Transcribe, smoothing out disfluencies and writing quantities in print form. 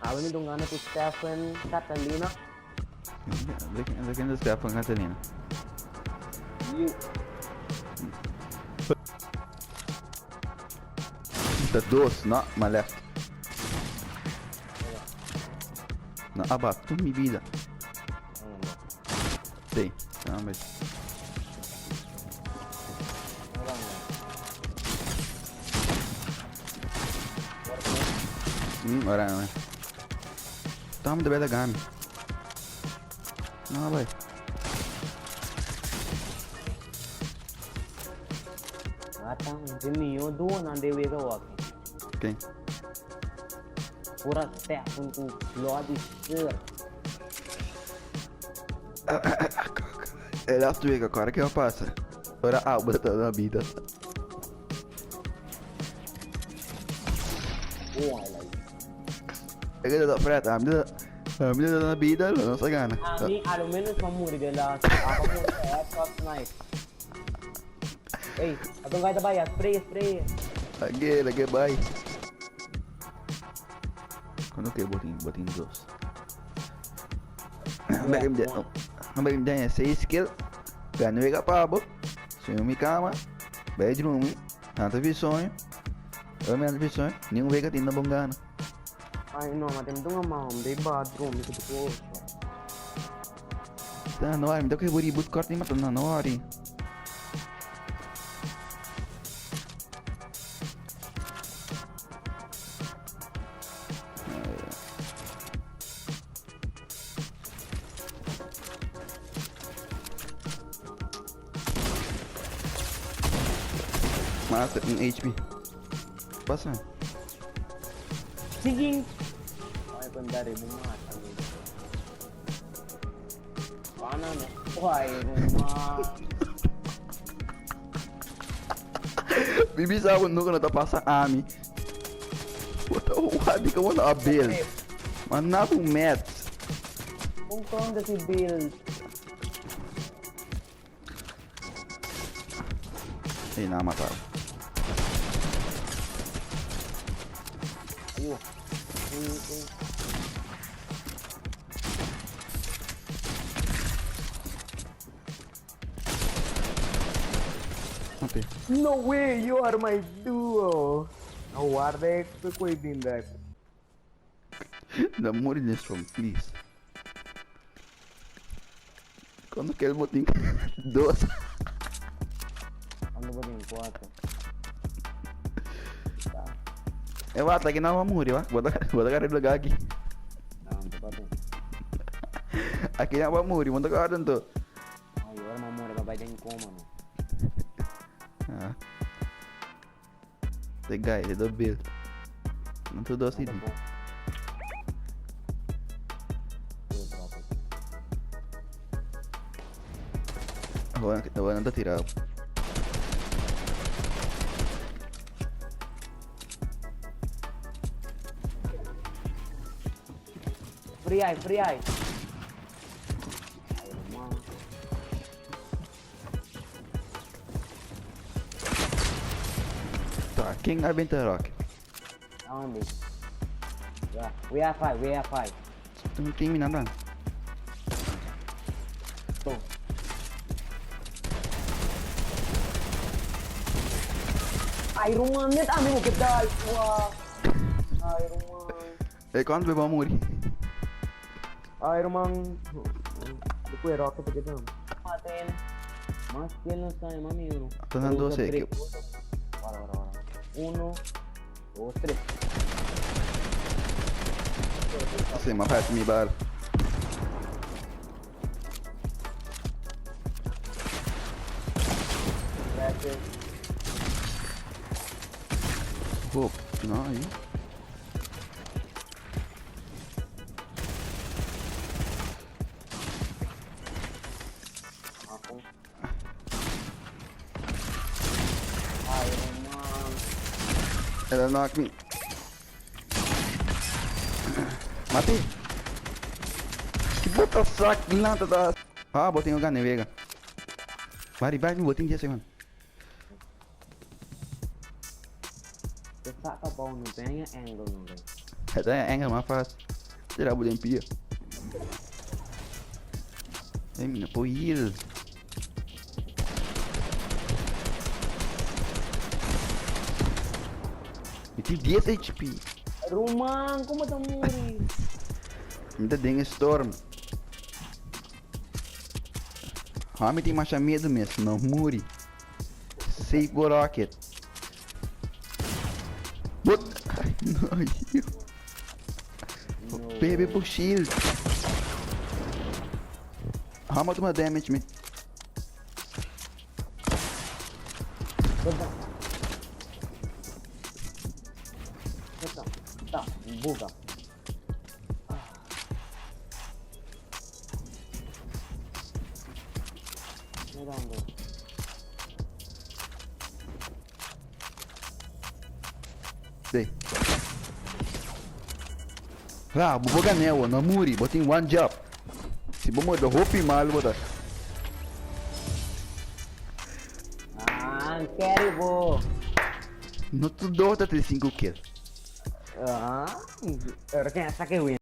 Awe mi don gana ku Stephen Catalina. De ken ta Stephen Catalina? You. Ta dos, no, ma left. No, aba, tu mi vida. Sí, no, ves. Ora no. Toma de bela gami. No, bai. Ata, un mio duo nan de wega waki. Ken? Pura Stefan ku Bloody Sir. E last week agora que eu passa. Ora a bota na vida. E que da Fred, a mim a mim na vida, não se gana. A mim, a lo menos pa muri de la a pa muri headshot snipe. Ey, atong kaya tabaya, spray, spray. Lagi, lagi, bye. Quando que botin, botin dos. Bem, bem, seis kill. Gana wega pabo. Sonho mi cama. Bedroom. Nada vi sonho. Eu me vi sonho. Nenhum vega tem na bom gana. Ay no, matem tunga mam, de bathroom, mi kutu Tá, no ar, me dá que reboot corta e mata na hora. Mata um HP. Passa. Sige. Ay, kundari, bumata. Paano no? Ay, rumah. Bibi sabe nunca não tá passa a mim. What the what? Di ka wala a bill. Manap um met. Kung konda si Bill. Ei, na mataram. Ayo. Matei. No way, you are my duo. No, guarda que bin back. The more this from, please. Quando que ele botin dos. Ano ba din? Kuwatro. Eh, wat, lagi na muri, wa. Bota, bota cara do aqui. Não, pa din. Aqui na muri, bota cara dentro. Ay, ora mamore, babay din coma no. Ah. The guy, the build. Não tô doce. Ano po? Yo, drop it. Agora, agora não tá tirado. Free eye, free eye. Ay, rumah. Tá, quem aguenta rock? Aonde? Yeah, we are five, we are five. Não tem nada. Go. Ay, rumah net ami mo kita. Wah. Ay, rumah. E quando vai muri? Ay, rumah. Depois rock pa kita. Maten. Mas kill no está, mami uno. Tá dando Uno, doce, tres. que- Guarda, guarda, guarda. Uno, dos, tres. Sim, mas faz me bala. Gracias. Pô, não, aí. Ako. Ay, rumah. Ela knock me. Matei. Que bota saco lanta da. Ah, botei o gane, vega. Vai, vai, me botei dia, mano. Sa ka pa no tem angle no. E ta angle mas fácil. Tira bo den pia. Ey, mi no por heal. Mi tin 10 HP. Ruman, como ta muri? Mi ta den e storm. Ha, mi tin masha miedo mes. No muri. Save bo rocket. Bot. Ay, no, yo. Bebe bo shield. Ha, ma tuma damage me. Ta, ta, buga. Mirando. Dey. Ra, bo por gané awo, no muri, bo tin one job. Si bo muri, hopi malu bo ta. Ah, carry bo. No tur dos ta tin sinku kill. Ah, ora ken sa ke win.